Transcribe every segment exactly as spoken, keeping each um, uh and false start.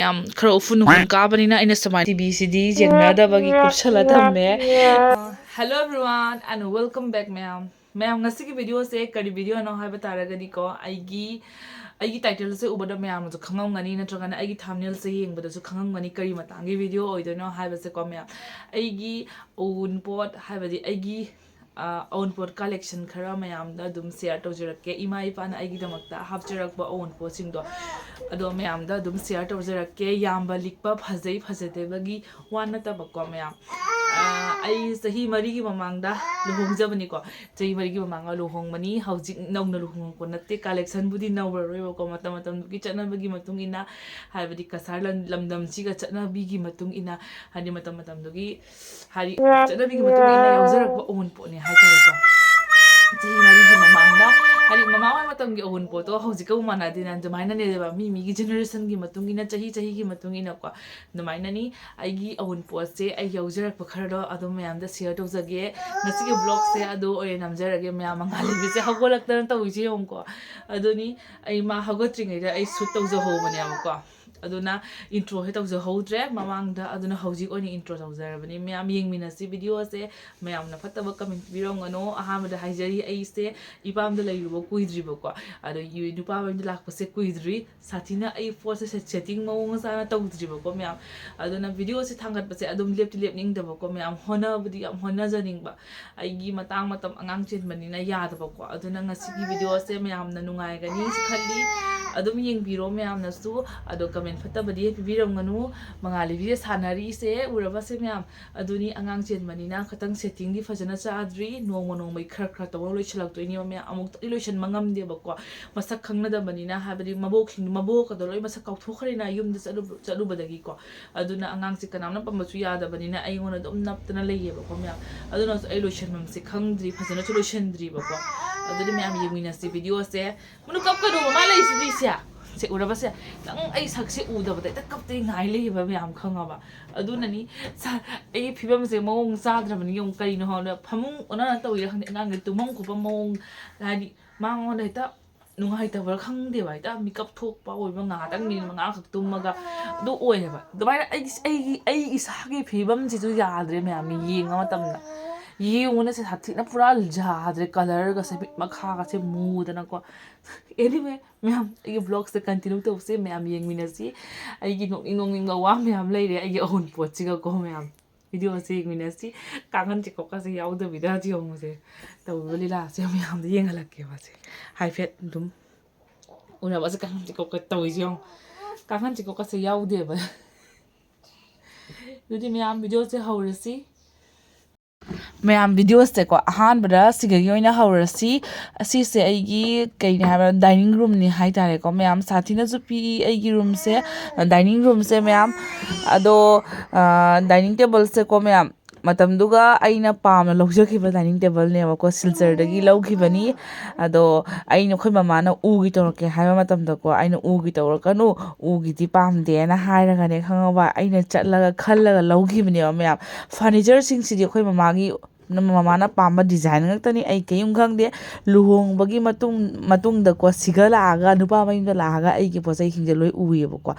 ꯌꯥꯝ ꯈꯔ ꯎꯐꯨꯟ ꯎꯐꯨꯟ ꯀꯥꯕꯅꯤꯅ ꯑꯩꯅ ꯁꯨꯃꯥꯏꯅ ꯇꯤꯚꯤꯁꯤꯗꯤ ꯌꯦꯡꯅꯗꯕꯒꯤ ꯀꯨꯞꯁꯜꯂ ꯊꯝꯃꯦ꯫ Hello everyone and welcome back ꯃꯌꯥꯝ꯫ ꯃꯌꯥꯝ, ꯉꯁꯤꯒꯤ ꯚꯤꯗꯤꯑꯣꯁꯦ ꯀꯔꯤ ꯚꯤꯗꯤꯑꯣꯅꯣ ꯍꯥꯏꯕ ꯇꯥꯔꯒꯗꯤꯀꯣ, ꯑꯩꯒꯤ ꯑꯩꯒꯤ ꯇꯥꯏꯇꯜꯁꯦ ꯎꯕꯗ ꯃꯌꯥꯝꯅꯁꯨ ꯈꯪꯉꯝꯒꯅꯤ, ꯅꯠꯇ꯭ꯔꯒꯅ ꯑꯩꯒꯤ ꯊꯝꯅꯦꯜꯁꯦ ꯌꯦꯡꯕꯗꯁꯨ ꯈꯪꯉꯝꯒꯅꯤ ꯀꯔꯤ ꯃꯇꯥꯡꯒꯤ ꯚꯤꯗꯤꯑꯣ ꯑꯣꯏꯗꯣꯏꯅꯣ ꯍꯥꯏꯕꯁꯦꯀꯣ ꯃꯌꯥꯝ꯫ ꯑꯩꯒꯤ ꯑꯎꯟꯄꯣꯠ, ꯍꯥꯏꯕꯗꯤ ꯑꯩꯒꯤ ꯑ, ꯑꯎꯟꯄꯣꯠ ꯀꯂꯦꯛꯁꯟ ꯈꯔ ꯃꯌꯥꯝꯗ ꯑꯗꯨꯝ ꯁꯤꯌꯔ ꯇꯧꯖꯔꯛꯀꯦ꯫ ꯏꯃꯥ ꯏꯄꯥꯅ ꯑꯩꯒꯤꯗꯃꯛꯇ ꯍꯥꯞꯆꯔꯛꯄ ꯑꯎꯟꯄꯣꯠꯁꯤꯡꯗꯣ, ꯑꯗꯣ ꯃꯌꯥꯝꯗ ꯑꯗꯨꯝ ꯁꯤꯌꯔ ꯇꯧꯖꯔꯛꯀꯦ꯫ ꯌꯥꯝꯕ ꯂꯤꯛꯄ, ꯐꯖꯩ ꯐꯖꯗꯕꯒꯤ ꯋꯥ ꯅꯠꯇꯕꯀꯣ ꯃꯌꯥꯝ꯫ ꯑ, ꯑꯩ ꯆꯍꯤ ꯃꯔꯤꯒꯤ ꯃꯃꯥꯡꯗ ꯂꯨꯍꯣꯡꯖꯕꯅꯤꯀꯣ꯫ ꯆꯍꯤ ꯃꯔꯤꯒꯤ ꯃꯃꯥꯡꯗ ꯂꯨꯍꯣꯡꯕꯅꯤ꯫ ꯍꯧꯖꯤꯛ ꯅꯧꯅ ꯂꯨꯍꯣꯡꯉꯛꯄ ꯅꯠꯇꯦ꯫ ꯀꯂꯦꯛꯁꯟꯕꯨꯗꯤ ꯅꯧꯔꯔꯣꯏꯕꯀꯣ꯫ ꯃꯇꯝ ꯃꯇꯝꯗꯨꯒꯤ ꯆꯠꯅꯕꯒꯤ ꯃꯇꯨꯡ ꯏꯟꯅ, ꯍꯥꯏꯕꯗꯤ ꯀꯁꯥꯔ ꯂꯝ-, ꯂꯝꯗꯝꯁꯤꯒ ꯆꯠꯅꯕꯤꯒꯤ ꯃꯇꯨꯡ ꯏꯟꯅ, ꯍꯥꯏꯗꯤ ꯃꯇꯝ ꯃꯇꯝꯗꯨꯒꯤ ꯍꯥꯏꯗꯤ ꯆꯠꯅꯕꯤꯒꯤ ꯃꯇꯨꯡ ꯏꯟꯅ ꯌꯥꯎꯖꯔꯛꯄ ꯑꯎꯟꯄꯣꯠꯅꯦ ꯍꯥꯏꯇꯥꯔꯦꯀꯣ꯫ ꯆꯍꯤ ꯃꯔꯤꯒꯤ ꯃꯃꯥꯡꯗ, ꯍꯥꯏꯗꯤ ꯃꯃꯥ ꯍꯣꯏ ꯃꯇꯝꯒꯤ ꯑꯎꯟꯄꯣꯠꯇꯣ ꯍꯧꯖꯤꯛꯀ ꯑꯃꯨꯛ ꯃꯥꯟꯅꯗꯦꯅ, ꯑꯗꯨꯃꯥꯏꯅꯅꯦꯕ ꯃꯤ ꯃꯤꯒꯤ ꯖꯦꯅꯦꯔꯦꯁꯟꯒꯤ ꯃꯇꯨꯡ ꯏꯟꯅ, ꯆꯍꯤ ꯆꯍꯤꯒꯤ ꯃꯇꯨꯡ ꯏꯟꯅꯀꯣ꯫ ꯑꯗꯨꯃꯥꯏꯅꯅꯤ꯫ ꯑꯩꯒꯤ ꯑꯎꯟꯄꯣꯠꯁꯦ ꯑꯩ ꯌꯥꯎꯖꯔꯛꯄ ꯈꯔꯗꯣ ꯑꯗꯨꯝ ꯃꯌꯥꯝꯗ ꯁꯤꯌꯔ ꯇꯧꯖꯒꯦ꯫ ꯉꯁꯤꯒꯤ ꯕ꯭ꯂꯣꯒꯁꯦ ꯑꯗꯨ ꯑꯣꯏꯅ ꯅꯝꯖꯔꯒꯦ꯫ ꯃꯌꯥꯝ ꯃꯉꯥꯜ ꯂꯩꯕꯤꯁꯦ ꯍꯧꯒꯠꯂꯛꯇꯅ ꯇꯧꯔꯤꯁꯦ ꯌꯦꯡꯉꯨꯀꯣ꯫ ꯑꯗꯨꯅꯤ, ꯑꯩ ꯃꯥ ꯍꯧꯒꯠꯇ꯭ꯔꯤꯉꯩꯗ ꯑꯩ ꯁꯨꯠ ꯇꯧꯖꯍꯧꯕꯅꯦꯕꯀꯣ꯫ ꯑꯗꯨꯅ ꯏꯟꯇ꯭ꯔꯣꯁꯦ ꯇꯧꯖꯍꯧꯗ꯭ꯔꯦ ꯃꯃꯥꯡꯗ, ꯑꯗꯨꯅ ꯍꯧꯖꯤꯛ ꯑꯣꯏꯅ ꯏꯟꯇ꯭ꯔꯣ ꯇꯧꯖꯔꯕꯅꯤ꯫ ꯃꯌꯥꯝ ꯌꯦꯡꯃꯤꯟꯅꯁꯤ ꯚꯤꯗꯤꯑꯣꯁꯦ꯫ ꯃꯌꯥꯝꯅ ꯐꯠꯇꯕ ꯀꯃꯦꯟ ꯄꯤꯕꯤꯔꯝꯒꯅꯣ꯫ ꯑꯍꯥꯟꯕꯗ ꯍꯥꯏꯖꯔꯤ, ꯑꯩꯁꯦ ꯏꯄꯥꯝꯗ ꯂꯩꯔꯨꯕ ꯀꯨꯏꯗ꯭ꯔꯤꯕꯀꯣ꯫ ꯑꯗꯣ ꯌꯨ-, ꯅꯨꯄꯥ ꯃꯌꯨꯝꯗ ꯂꯥꯛꯄꯁꯦ ꯀꯨꯏꯗ꯭ꯔꯤ꯫ ꯁꯥꯊꯤꯅ ꯑꯩ ꯄꯣꯠꯁꯦ ꯁꯦ-, ꯁꯦꯠꯇꯤꯡ ꯃꯑꯣꯡ ꯆꯥꯅ ꯇꯧꯗ꯭ꯔꯤꯕꯀꯣ ꯃꯌꯥꯝ꯫ ꯑꯗꯨꯅ ꯚꯤꯗꯤꯑꯣꯁꯦ ꯊꯥꯡꯒꯠꯄꯁꯦ ꯑꯗꯨꯝ ꯂꯦꯞꯇꯤ ꯂꯦꯞꯅꯤꯡꯗꯕꯀꯣ ꯃꯌꯥꯝ꯫ ꯍꯣꯠꯅꯕꯗꯤ ꯌꯥꯝ ꯍꯣꯠꯅꯖꯅꯤꯡꯕ꯫ ꯑꯩꯒꯤ ꯃꯇꯥꯡ ꯃꯇꯝ ꯑꯉꯥꯡ ꯆꯦꯟꯕꯅꯤꯅ ꯌꯥꯗꯕꯀꯣ꯫ ꯑꯗꯨꯅ ꯉꯁꯤꯒꯤ ꯚꯤꯗꯤꯑꯣꯁꯦ ꯃꯌꯥꯝꯅ ꯅꯨꯡꯉꯥꯏꯒꯅꯤꯁꯨ ꯈꯜꯂꯤ꯫ ꯑꯗꯨꯝ ꯌꯦꯡꯕꯤꯔꯣ ꯃꯌꯥꯝꯅꯁꯨ꯫ ꯑꯗꯣ ꯀꯃꯦꯟ ꯐꯠꯇꯕꯗꯤ ꯄꯤꯕꯤꯔꯝꯒꯅꯨ꯫ ꯃꯉꯥꯂꯩꯕꯤꯁꯦ ꯁꯥꯟꯅꯔꯤꯁꯦ ꯎꯔꯕꯁꯦ ꯃꯌꯥꯝ꯫ ꯑꯗꯨꯅꯤ, ꯑꯉꯥꯡ ꯆꯦꯟꯕꯅꯤꯅ ꯈꯤꯇꯪ ꯁꯦꯠꯇꯤꯡꯗꯤ ꯐꯖꯅ ꯆꯥꯗ꯭ꯔꯤ꯫ ꯅꯣꯡꯃ ꯅꯣꯡꯃꯒꯤ ꯈꯔ ꯈꯔ ꯇꯧꯔ ꯂꯣꯏꯁꯤꯜꯂꯛꯇꯣꯏꯅꯦꯕ ꯃꯌꯥꯝ꯫ ꯑꯃꯨꯛꯇꯗꯤ ꯂꯣꯏꯁꯤꯟꯕ ꯉꯝꯗꯦꯕꯀꯣ꯫ ꯃꯁꯛ ꯈꯪꯅꯗꯕꯅꯤꯅ, ꯍꯥꯏꯕꯗꯤ ꯃꯕꯣꯛꯁꯤꯡ, ꯃꯕꯣꯛꯀꯗꯣ ꯂꯣꯏ ꯃꯁꯛ ꯀꯥꯎꯊꯣꯛꯈ꯭ꯔꯦꯅ ꯌꯨꯝꯗ ꯆꯠꯂꯨ-, ꯆꯠꯂꯨꯕꯗꯒꯤꯀꯣ꯫ ꯑꯗꯨꯅ ꯑꯉꯥꯡꯁꯦ ꯀꯅꯥꯝꯅ ꯄꯝꯕꯁꯨ ꯌꯥꯗꯕꯅꯤꯅ ꯑꯩꯉꯣꯟꯗ ꯑꯗꯨꯝ ꯅꯞꯇꯅ ꯂꯩꯌꯦꯕꯀꯣ ꯃꯌꯥꯝ꯫ ꯑꯗꯨꯅꯁꯨ ꯑꯩ ꯂꯣꯏꯁꯟꯐꯝꯁꯦ ꯈꯪꯗ꯭ꯔꯤ, ꯐꯖꯅꯁꯨ ꯂꯣꯏꯁꯟꯗ꯭ꯔꯤꯕꯀꯣ꯫ ꯑꯗꯨꯗꯤ ꯃꯌꯥꯝ ꯌꯦꯡꯃꯤꯟꯅꯁꯤ ꯚꯤꯗꯤꯑꯣꯁꯦ꯫ ꯃꯅꯨ ꯀꯞꯀꯅꯣ, ꯃꯃꯥ ꯂꯩꯁꯤꯗꯤ ꯁꯦ꯫ ꯁꯦ ꯎꯔꯕ ꯁꯦ? ꯅꯪ ꯑꯩ ꯁꯛꯁꯦ ꯎꯗꯕꯗ ꯍꯦꯛꯇ ꯀꯞꯇꯦ ꯉꯥꯏ ꯂꯩꯌꯦꯕ ꯃꯌꯥꯝ ꯈꯪꯉꯕ? ꯑꯗꯨꯅꯅꯤ ꯁ-, ꯑꯩꯒꯤ ꯐꯤꯕꯝꯁꯦ ꯃꯑꯣꯡ ꯆꯥꯗ꯭ꯔꯕꯅꯤ꯫ ꯌꯦꯡꯉꯨ ꯀꯔꯤꯅꯣ ꯍꯥꯏꯕꯗ ꯐꯃꯨꯡ ꯑꯣꯟꯅꯅ ꯇꯧꯔꯤꯔꯥ ꯈꯪꯗꯦ꯫ ꯑꯉꯥꯡꯁꯦ ꯇꯨꯝꯐꯝ ꯈꯣꯠꯐꯝ ꯃꯑꯣꯡ ꯍꯥꯏꯗꯤ ꯃꯉꯣꯟꯗ ꯍꯦꯛꯇ ꯅꯨꯡꯉꯥꯏꯇꯕ꯭ꯔꯥ ꯈꯪꯗꯦꯕ, ꯍꯦꯛꯇ ꯃꯤꯀꯞ ꯊꯣꯛꯄ ꯑꯣꯏꯕ, ꯉꯥꯏꯍꯥꯛꯇꯪ ꯃꯤꯅꯤꯠ ꯃꯉꯥꯈꯛ ꯇꯨꯝꯃꯒ ꯑꯗꯨ ꯑꯣꯏꯌꯦꯕ꯫ ꯑꯗꯨꯃꯥꯏꯅ ꯑꯩꯒꯤ ꯑꯩꯒꯤ ꯑꯩ ꯏꯁꯥꯒꯤ ꯐꯤꯕꯝꯁꯤꯁꯨ ꯌꯥꯗ꯭ꯔꯦ ꯃꯌꯥꯝ, ꯌꯦꯡꯕ ꯃꯇꯝꯗ꯫ ꯌꯦꯡꯉꯨꯅꯦ ꯁꯦ, ꯁꯥꯊꯤꯅ ꯄꯨꯔꯥ ꯌꯥꯗ꯭ꯔꯦ, ꯀꯂꯔꯒꯁꯦ ꯃꯤꯠ ꯃꯈꯥꯒꯁꯦ ꯃꯨꯗꯅꯀꯣ꯫ Anyway, ꯃꯌꯥꯝ, ꯑꯩꯒꯤ ꯕ꯭ꯂꯣꯒꯁꯦ ꯀꯟꯇꯤꯅ꯭ꯌꯨ ꯇꯧꯁꯦ, ꯃꯌꯥꯝ ꯌꯦꯡꯃꯤꯟꯅꯁꯤ꯫ ꯑꯩꯒꯤ ꯅꯣꯛꯅꯤꯡ ꯅꯣꯛꯅꯤꯡꯕ ꯋꯥ ꯃꯌꯥꯝ ꯂꯩꯔꯦ ꯑꯩꯒꯤ ꯑꯑꯣꯟꯄꯣꯠꯁꯤꯒꯀꯣ ꯃꯌꯥꯝ꯫ ꯚꯤꯗꯤꯑꯣꯁꯦ ꯌꯦꯡꯃꯤꯟꯅꯁꯤ꯫ ꯀꯥꯡꯈꯟ ꯆꯤꯛꯀꯞꯀꯁꯦ ꯌꯥꯎꯗꯕꯤꯗ ꯌꯦꯡꯉꯨꯁꯦ꯫ ꯇꯧꯔꯤꯕ ꯂꯤꯂꯥꯁꯦ ꯃꯌꯥꯝꯗ ꯌꯦꯡꯍꯜꯂꯛꯀꯦꯕ ꯁꯦ꯫ ꯍꯥꯏꯐꯦꯠ ꯑꯗꯨꯝ ꯎꯅꯕꯁꯦ ꯀꯥꯡꯈꯟ ꯆꯤꯛꯀꯞꯀ ꯇꯧꯔꯤꯁꯦ ꯌꯦꯡꯉꯨ꯫ ꯀꯥꯡꯈꯟ ꯆꯤꯛꯀꯞꯀꯁꯦ ꯌꯥꯎꯗꯦꯕ꯫ ꯑꯗꯨꯗꯤ ꯃꯌꯥꯝ, ꯚꯤꯗꯤꯑꯣꯁꯦ ꯍꯧꯔꯁꯤ꯫ ꯃꯌꯥꯝ, ꯚꯤꯗꯤꯑꯣꯁꯦꯀꯣ ꯑꯍꯥꯟꯕꯗ ꯁꯤꯗꯒꯤ ꯑꯣꯏꯅ ꯍꯧꯔꯁꯤ꯫ ꯑꯁꯤꯁꯦ ꯑꯩꯒꯤ ꯀꯩꯅꯤ ꯍꯥꯏꯕ, ꯗꯥꯏꯅꯤꯡ ꯔꯨꯝꯅꯤ ꯍꯥꯏꯇꯥꯔꯦꯀꯣ ꯃꯌꯥꯝ꯫ ꯁꯥꯊꯤꯅꯁꯨ ꯄꯤꯛꯏ ꯑꯩꯒꯤ ꯔꯨꯝꯁꯦ, ꯗꯥꯏꯅꯤꯡ ꯔꯨꯝꯁꯦ ꯃꯌꯥꯝ꯫ ꯑꯗꯣ, ꯑ, ꯗꯥꯏꯅꯤꯡ ꯇꯦꯕꯜꯁꯦꯀꯣ ꯃꯌꯥꯝ, ꯃꯇꯝꯗꯨꯒ ꯑꯩꯅ ꯄꯥꯝꯅ ꯂꯧꯖꯈꯤꯕ ꯗꯥꯏꯅꯤꯡ ꯇꯦꯕꯜꯅꯦꯕꯀꯣ, ꯁꯤꯜꯆꯔꯗꯒꯤ ꯂꯧꯈꯤꯕꯅꯤ꯫ ꯑꯗꯣ ꯑꯩꯅ, ꯑꯩꯈꯣꯏ ꯃꯃꯥꯅ ꯎꯒꯤ ꯇꯧꯔꯛꯀꯦ ꯍꯥꯏꯕ ꯃꯇꯝꯗꯀꯣ, ꯑꯩꯅ ꯎꯒꯤ ꯇꯧꯔꯛꯀꯅꯨ, ꯎꯒꯤꯗꯤ ꯄꯥꯝꯗꯦꯅ ꯍꯥꯏꯔꯒꯅꯦ, ꯈꯪꯉꯕ, ꯑꯩꯅ ꯆꯠꯂꯒ ꯈꯜꯂꯒ ꯂꯧꯈꯤꯕꯅꯦꯕ ꯃꯌꯥꯝ꯫ ꯐꯔꯅꯤꯆꯔꯁꯤꯡꯁꯤꯗꯤ ꯑꯩꯈꯣꯏ ꯃꯃꯥꯒꯤ, ꯃꯃꯥꯅ ꯄꯥꯝꯕ ꯗꯤꯖꯥꯏꯟ ꯉꯥꯛꯇꯅꯤ꯫ ꯑꯩ ꯀꯔꯤꯝ ꯈꯪꯗꯦ꯫ ꯂꯨꯍꯣꯡꯕꯒꯤ ꯃꯇꯨꯡ, ꯃꯇꯨꯡꯗꯀꯣ, ꯁꯤꯒ ꯂꯥꯛꯑꯒ, ꯅꯨꯄꯥ ꯃꯌꯨꯝꯗ ꯂꯥꯛꯑꯒ ꯑꯩꯒꯤ ꯄꯣꯠ ꯆꯩꯁꯤꯡꯁꯦ ꯂꯣꯏ ꯎꯏꯌꯦꯕꯀꯣ꯫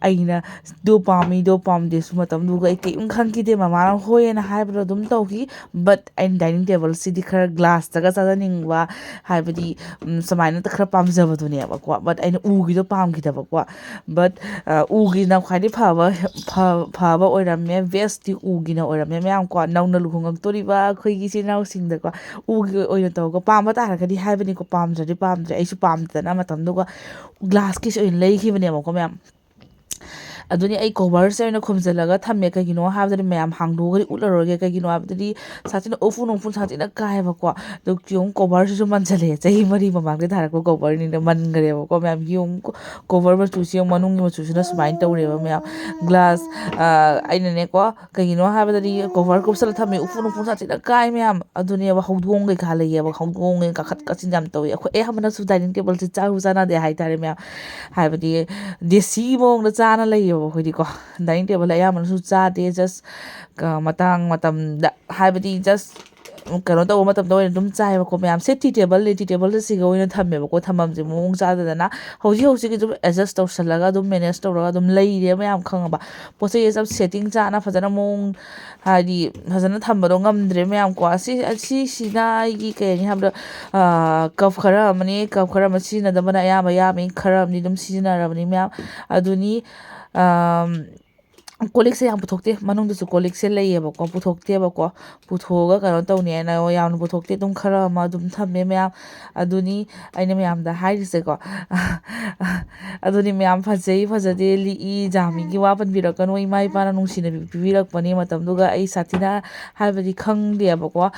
ꯑꯩꯅ ꯑꯗꯨ ꯄꯥꯝꯃꯤ, ꯑꯗꯨ ꯄꯥꯝꯗꯦꯁꯨ ꯃꯇꯝꯗꯨꯒ ꯑꯩ ꯀꯔꯤꯝ ꯈꯪꯈꯤꯗꯦ꯫ ꯃꯃꯥꯅ ꯍꯣꯏ ꯑꯅ ꯍꯥꯏꯕꯗꯣ ꯑꯗꯨꯝ ꯇꯧꯈꯤ꯫ But ꯑꯩꯅ ꯗꯥꯏꯅꯤꯡ ꯇꯦꯕꯜꯁꯤꯗꯤ ꯈꯔ ꯒ꯭ꯂꯥꯁꯇꯒ ꯆꯥꯖꯅꯤꯡꯕ, ꯍꯥꯏꯕꯗꯤ, ꯎꯝ, ꯁꯨꯃꯥꯏꯅ ꯈꯔ ꯄꯥꯝꯖꯕꯗꯨꯅꯦꯕꯀꯣ꯫ But ꯑꯩꯅ ꯎꯒꯤꯗꯣ ꯄꯥꯝꯈꯤꯗꯕꯀꯣ꯫ But, ꯑ, ꯎꯒꯤꯅ ꯈ꯭ꯋꯥꯏꯗꯩ ꯐꯕ, ꯐ-, ꯐꯕ ꯑꯣꯏꯔꯝꯃꯦ, ꯕꯦꯁꯇꯤ ꯎꯒꯤꯅ ꯑꯣꯏꯔꯝꯃꯦ ꯃꯌꯥꯝ ꯀꯣ꯫ ꯅꯧꯅ ꯂꯨꯍꯣꯡꯉꯛꯇꯣꯔꯤꯕ ꯑꯩꯈꯣꯏꯒꯤ ꯏꯆꯤꯜ ꯏꯅꯥꯎꯁꯤꯡꯗꯀꯣ, ꯎꯒꯤ ꯑꯣꯏꯅ ꯇꯧꯔꯒ ꯄꯥꯝꯕ ꯇꯥꯔꯒꯗꯤ ꯍꯥꯏꯕꯅꯤꯀꯣ, ꯄꯥꯝꯗ꯭ꯔꯗꯤ ꯄꯥꯝꯗ꯭ꯔꯦ꯫ ꯑꯩꯁꯨ ꯄꯥꯝꯗꯗꯅ ꯃꯇꯝꯗꯨꯒ ꯒ꯭ꯂꯥꯁꯀꯤꯁꯨ ꯑꯣꯏꯅ ꯂꯩꯈꯤꯕꯅꯦꯕꯀꯣ ꯃꯌꯥꯝ꯫ ꯑꯗꯨꯅꯤ ꯑꯩ ꯀꯣꯚꯔꯁꯦ ꯑꯣꯏꯅ ꯈꯨꯝꯖꯤꯜꯂꯒ ꯊꯝꯃꯦ꯫ ꯀꯩꯒꯤꯅꯣ ꯍꯥꯏꯕꯗꯗꯤ ꯃꯌꯥꯝ ꯍꯥꯡꯗꯣꯛꯑꯒꯗꯤ ꯎꯠꯂꯔꯣꯏꯒꯦ꯫ ꯀꯩꯒꯤꯅꯣ ꯍꯥꯏꯕꯗꯗꯤ ꯁꯥꯊꯤꯅ ꯎꯐꯨꯟ ꯋꯥꯐꯨꯟ ꯁꯥꯊꯤꯅ ꯀꯥꯏꯕꯀꯣ꯫ ꯑꯗꯨ ꯌꯦꯡꯉꯨ, ꯀꯣꯚꯔꯁꯤꯁꯨ ꯃꯟꯁꯤꯜꯂꯛꯑꯦ꯫ ꯆꯍꯤ ꯃꯔꯤ ꯃꯃꯥꯡꯗ ꯊꯥꯔꯛꯄ ꯀꯣꯚꯔꯅꯤꯅ ꯃꯟꯈ꯭ꯔꯦꯕꯀꯣ ꯃꯌꯥꯝ꯫ ꯌꯦꯡꯉꯨ, ꯀꯣꯚꯔ ꯃꯆꯨꯁꯤ ꯌꯦꯡꯉꯨ, ꯃꯅꯨꯡꯒꯤ ꯃꯆꯨꯁꯤꯅ ꯁꯨꯃꯥꯏꯅ ꯇꯧꯔꯦꯕ ꯃꯌꯥꯝ꯫ ꯒ꯭ꯂꯥꯁ, ꯑ, ꯑꯩꯅꯅꯦꯀꯣ, ꯀꯩꯒꯤꯅꯣ ꯍꯥꯏꯕꯗꯗꯤ ꯀꯣꯚꯔ ꯀꯨꯞꯁꯜꯂ ꯊꯝꯃꯦ, ꯎꯐꯨꯟ ꯎꯐꯨꯟ ꯁꯥꯊꯤꯅ ꯀꯥꯏ ꯃꯌꯥꯝ꯫ ꯑꯗꯨꯅꯦꯕ, ꯍꯧꯗꯣꯡ ꯀꯩꯀꯥ ꯂꯩꯌꯦꯕ, ꯍꯧꯗꯣꯡ ꯀꯥꯈꯠ ꯀꯥꯁꯤꯟ ꯌꯥꯝ ꯇꯧꯋꯤ꯫ ꯑꯩꯈꯣꯏ ꯑꯌꯥꯝꯕꯅꯁꯨ ꯗꯥꯏꯅꯤꯡ ꯇꯦꯕꯜꯁꯦ ꯆꯥꯔꯨ ꯆꯥꯟꯅꯗꯦ ꯍꯥꯏꯇꯥꯔꯦ ꯃꯌꯥꯝ꯫ ꯍꯥꯏꯕꯗꯤ ꯗꯦꯁꯤ ꯃꯑꯣꯡꯗ ꯆꯥꯅ ꯂꯩꯌꯦꯕ ꯑꯩꯈꯣꯏꯗꯤꯀꯣ꯫ ꯗꯥꯏꯅꯤꯡ ꯇꯦꯕꯜ ꯑꯌꯥꯝꯕꯅꯁꯨ ꯆꯥꯗꯦ, just ꯃꯇꯥꯡ ꯃꯇꯝꯗ, ꯍꯥꯏꯕꯗꯤ just ꯀꯩꯅꯣ ꯇꯧꯕ ꯃꯇꯝꯗ ꯑꯣꯏꯅ ꯑꯗꯨꯝ ꯆꯥꯏꯕꯀꯣ ꯃꯌꯥꯝꯁꯦ꯫ ꯇꯤ ꯇꯦꯕꯜ ꯂꯩ, ꯇꯤ ꯇꯦꯕꯜꯗ ꯁꯤꯒ ꯑꯣꯏꯅ ꯊꯝꯃꯦꯕꯀꯣ꯫ ꯊꯝꯐꯝꯁꯦ ꯃꯑꯣꯡ ꯆꯥꯗꯗꯅ ꯍꯧꯖꯤꯛ ꯍꯧꯖꯤꯛꯀꯤ ꯑꯗꯨꯝ ꯑꯦꯗꯖꯁ ꯇꯧꯁꯜꯂꯒ ꯑꯗꯨꯝ ꯃꯦꯅꯦꯖ ꯇꯧꯔꯒ ꯑꯗꯨꯝ ꯂꯩꯔꯦ ꯃꯌꯥꯝ, ꯈꯪꯉꯕ? ꯄꯣꯠ ꯆꯩꯁꯦ ꯆꯞ ꯁꯦꯠꯇꯤꯡ ꯆꯥꯅ ꯐꯖꯅ ꯃꯑꯣꯡ, ꯍꯥꯏꯗꯤ ꯐꯖꯅ ꯊꯝꯕꯗꯣ ꯉꯝꯗ꯭ꯔꯦ ꯃꯌꯥꯝꯀꯣ꯫ ꯑꯁꯤ, ꯑꯁꯤꯁꯤꯅ ꯑꯩꯒꯤ ꯀꯩ ꯍꯥꯏꯅꯤ ꯍꯥꯏꯕꯗ, ꯀꯞ ꯈꯔ ꯑꯃꯅꯤ, ꯀꯞ ꯈꯔ ꯑꯃ ꯁꯤꯖꯤꯟꯅꯗꯕꯅ ꯑꯌꯥꯝꯕ ꯌꯥꯝꯃꯤ, ꯈꯔ ꯑꯃꯗꯤ ꯑꯗꯨꯝ ꯁꯤꯖꯤꯟꯅꯔꯕꯅꯤ ꯃꯌꯥꯝ꯫ ꯑꯗꯨꯅꯤ, ꯀꯣꯜ ꯂꯤꯛꯁꯦ ꯌꯥꯝ ꯄꯨꯊꯣꯛꯇꯦ, ꯃꯅꯨꯡꯗꯁꯨ ꯀꯣꯜ ꯂꯤꯛꯁꯦ ꯂꯩꯌꯦꯕꯀꯣ, ꯄꯨꯊꯣꯛꯇꯦꯕꯀꯣ꯫ ꯄꯨꯊꯣꯛꯑꯒ ꯀꯩꯅꯣ ꯇꯧꯅꯤ ꯍꯥꯏꯅ ꯌꯥꯝꯅ ꯄꯨꯊꯣꯛꯇꯦ, ꯑꯗꯨꯝ ꯈꯔ ꯑꯃ ꯑꯗꯨꯝ ꯊꯝꯃꯦ ꯃꯌꯥꯝ꯫ ꯑꯗꯨꯅꯤ ꯑꯩꯅ ꯃꯌꯥꯝꯗ ꯍꯥꯏꯔꯤꯁꯦꯀꯣ꯫ ꯑꯗꯨꯅꯤ ꯃꯌꯥꯝ, ꯐꯖꯩ ꯐꯖꯗꯦ, ꯂꯤꯛꯏ ꯖꯥꯃꯤꯒꯤ ꯋꯥ ꯄꯟꯕꯤꯔꯛꯀꯅꯨ, ꯏꯃꯥ ꯏꯄꯥꯅ ꯅꯨꯡꯁꯤꯅ ꯄꯤꯕꯤꯔꯛꯄꯅꯤ꯫ ꯃꯇꯝꯗꯨꯒ ꯑꯩ ꯁꯥꯊꯤꯅ ꯍꯥꯏꯕꯗꯤ ꯈꯪꯗꯦꯕꯀꯣ꯫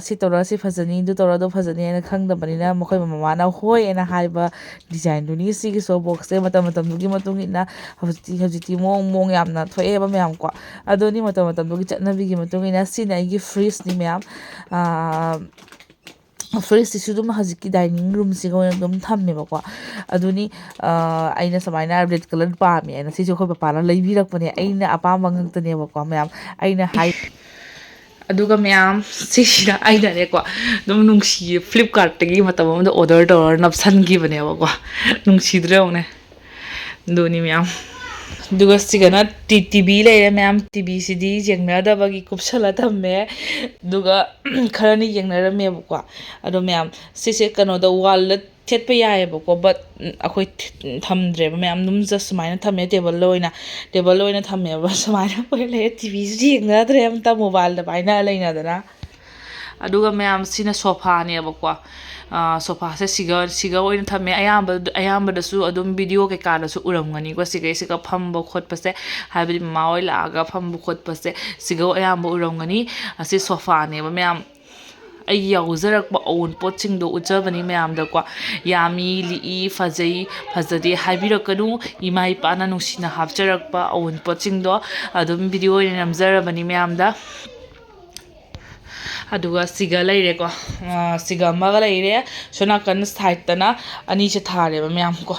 "ꯁꯤ ꯇꯧꯔ ꯁꯤ ꯐꯖꯅꯤ, ꯑꯗꯨ ꯇꯧꯔ ꯑꯗꯨ ꯐꯖꯅꯤ" ꯍꯥꯏꯅ ꯈꯪꯗꯕꯅꯤꯅ ꯃꯈꯣꯏ ꯃꯃꯥꯅ ꯍꯣꯏ ꯍꯥꯏꯅ ꯍꯥꯏꯕ ꯗꯤꯖꯥꯏꯟꯗꯨꯅꯤ꯫ ꯁꯤꯒꯤ ꯁꯣꯞ ꯕꯣꯛꯁꯁꯦ ꯃꯇꯝ ꯃꯇꯝꯗꯨꯒꯤ ꯃꯇꯨꯡ ꯏꯟꯅ ꯍꯧꯖꯤꯛꯇꯤ, ꯍꯧꯖꯤꯛꯇꯤ ꯃꯑꯣꯡ ꯃꯑꯣꯡ ꯌꯥꯝꯅ ꯊꯣꯛꯑꯦꯕ ꯃꯌꯥꯝ ꯀꯣ꯫ ꯑꯗꯨꯅꯤ ꯃꯇꯝ ꯃꯇꯝꯗꯨꯒꯤ ꯆꯠꯅꯕꯤꯒꯤ ꯃꯇꯨꯡ ꯏꯟꯅ꯫ ꯁꯤꯅ ꯑꯩꯒꯤ ꯐ꯭ꯔꯤꯖꯅꯤ ꯃꯌꯥꯝ꯫ ꯐ꯭ꯔꯤꯖꯁꯤꯁꯨ ꯑꯗꯨꯝ ꯍꯧꯖꯤꯛꯀꯤ ꯗꯥꯏꯅꯤꯡ ꯔꯨꯝꯁꯤꯒ ꯑꯣꯏꯅ ꯑꯗꯨꯝ ꯊꯝꯃꯦꯕꯀꯣ꯫ ꯑꯗꯨꯅꯤ, ꯑꯩꯅ ꯁꯨꯃꯥꯏꯅ ꯔꯦꯗ ꯀꯂꯔ ꯄꯥꯝꯃꯦ ꯍꯥꯏꯅ ꯁꯤꯁꯨ ꯑꯩꯈꯣꯏ ꯄꯄꯥꯅ ꯂꯩꯕꯤꯔꯛꯄꯅꯦ, ꯑꯩꯅ ꯑꯄꯥꯝꯕ ꯉꯥꯛꯇꯅꯦꯕꯀꯣ ꯃꯌꯥꯝ꯫ ꯑꯩꯅ ꯍꯥꯏ ꯑꯗꯨꯒ ꯃꯌꯥꯝ, ꯁꯤꯁꯤꯅ ꯑꯩꯅꯅꯦꯀꯣ ꯑꯗꯨꯝ ꯅꯨꯡꯁꯤꯌꯦ, ꯐ꯭ꯂꯤꯞꯀꯥꯔꯠꯇꯒꯤ ꯃꯇꯝ ꯑꯃꯗ ꯑꯣꯔꯗꯔ ꯇꯧꯔ ꯅꯞꯁꯟꯈꯤꯕꯅꯦꯕꯀꯣ꯫ ꯅꯨꯡꯁꯤꯗ꯭ꯔ ꯌꯦꯡꯉꯨꯅꯦ꯫ ꯑꯗꯨꯅꯤ ꯃꯌꯥꯝ꯫ ꯑꯗꯨꯒ ꯁꯤꯒꯅ ꯇꯤ ꯇꯤ ꯚꯤ ꯂꯩꯔꯦ ꯃꯌꯥꯝ꯫ ꯇꯤ ꯚꯤꯁꯤꯗꯤ ꯌꯦꯡꯅꯗꯕꯒꯤ ꯀꯨꯞꯁꯜꯂ ꯊꯝꯃꯦ꯫ ꯑꯗꯨꯒ ꯈꯔꯅ ꯌꯦꯡꯅꯔꯝꯃꯦꯕꯀꯣ꯫ ꯑꯗꯣ ꯃꯌꯥꯝ, ꯁꯤꯁꯦ ꯀꯩꯅꯣꯗ, ꯋꯥꯜꯗ ꯊꯦꯠꯄ ꯌꯥꯏꯑꯕꯀꯣ, ꯕꯠ ꯑꯩꯈꯣꯏ ꯊꯝꯗ꯭ꯔꯦꯕ ꯃꯌꯥꯝ, ꯑꯗꯨꯝ ꯖꯁ ꯁꯨꯃꯥꯏꯅ ꯊꯝꯃꯦ ꯇꯦꯕꯜꯗ ꯑꯣꯏꯅ꯫ ꯇꯦꯕꯜꯗ ꯑꯣꯏꯅ ꯊꯝꯃꯦꯕ꯫ ꯁꯨꯃꯥꯏꯅ ꯑꯣꯏꯅ ꯂꯩꯔꯦ꯫ ꯇꯤ ꯚꯤꯁꯨ ꯌꯦꯡꯅꯗ꯭ꯔꯦ ꯑꯝꯇ, ꯃꯣꯕꯥꯏꯜꯗ ꯄꯥꯏꯅ ꯂꯩꯅꯗꯅ꯫ ꯑꯗꯨꯒ ꯃꯌꯥꯝ, ꯁꯤꯅ ꯁꯣꯐꯥꯅꯦꯕꯀꯣ꯫ ꯁꯣꯐꯥꯁꯦ ꯁꯤꯒ, ꯁꯤꯒ ꯑꯣꯏꯅ ꯊꯝꯃꯦ꯫ ꯑꯌꯥꯝꯕ, ꯑꯌꯥꯝꯕꯗꯁꯨ ꯑꯗꯨꯝ ꯚꯤꯗꯤꯑꯣ ꯀꯩꯀꯥꯗꯁꯨ ꯎꯔꯝꯒꯅꯤꯀꯣ, ꯁꯤꯒꯩꯁꯤꯒ ꯐꯝꯕ ꯈꯣꯠꯄꯁꯦ, ꯍꯥꯏꯕꯗꯤ ꯃꯃꯥ ꯍꯣꯏ ꯂꯥꯛꯑꯒ ꯐꯝꯕ ꯈꯣꯠꯄꯁꯦ, ꯁꯤꯒ ꯑꯌꯥꯝꯕ ꯎꯔꯝꯒꯅꯤ꯫ ꯑꯁꯤ ꯁꯣꯐꯥꯅꯦꯕ ꯃꯌꯥꯝ꯫ ꯑꯩꯒꯤ ꯌꯥꯎꯖꯔꯛꯄ ꯑꯑꯣꯟꯄꯣꯠꯁꯤꯡꯗꯣ ꯎꯠꯆꯕꯅꯤ ꯃꯌꯥꯝꯗꯀꯣ꯫ ꯌꯥꯝꯃꯤ, ꯂꯤꯛꯏ, ꯐꯖꯩ, ꯐꯖꯗꯦ ꯍꯥꯏꯕꯤꯔꯛꯀꯅꯨ꯫ ꯏꯃꯥ ꯏꯄꯥꯅ ꯅꯨꯡꯁꯤꯅ ꯍꯥꯞꯆꯔꯛꯄ ꯑꯑꯣꯟꯄꯣꯠꯁꯤꯡꯗꯣ ꯑꯗꯨꯝ ꯚꯤꯗꯤꯑꯣ ꯑꯣꯏꯅ ꯅꯝꯖꯔꯕꯅꯤ ꯃꯌꯥꯝꯗ꯫ ꯑꯗꯨꯒ ꯁꯤꯒ ꯂꯩꯔꯦꯀꯣ꯫ ꯁꯤꯒ ꯑꯃꯒ ꯂꯩꯔꯦ꯫ ꯁꯣꯝ ꯅꯥꯀꯟ ꯁꯥꯏꯠꯇꯅ ꯑꯅꯤꯁꯦ ꯊꯥꯔꯦꯕ ꯃꯌꯥꯝ ꯀꯣ꯫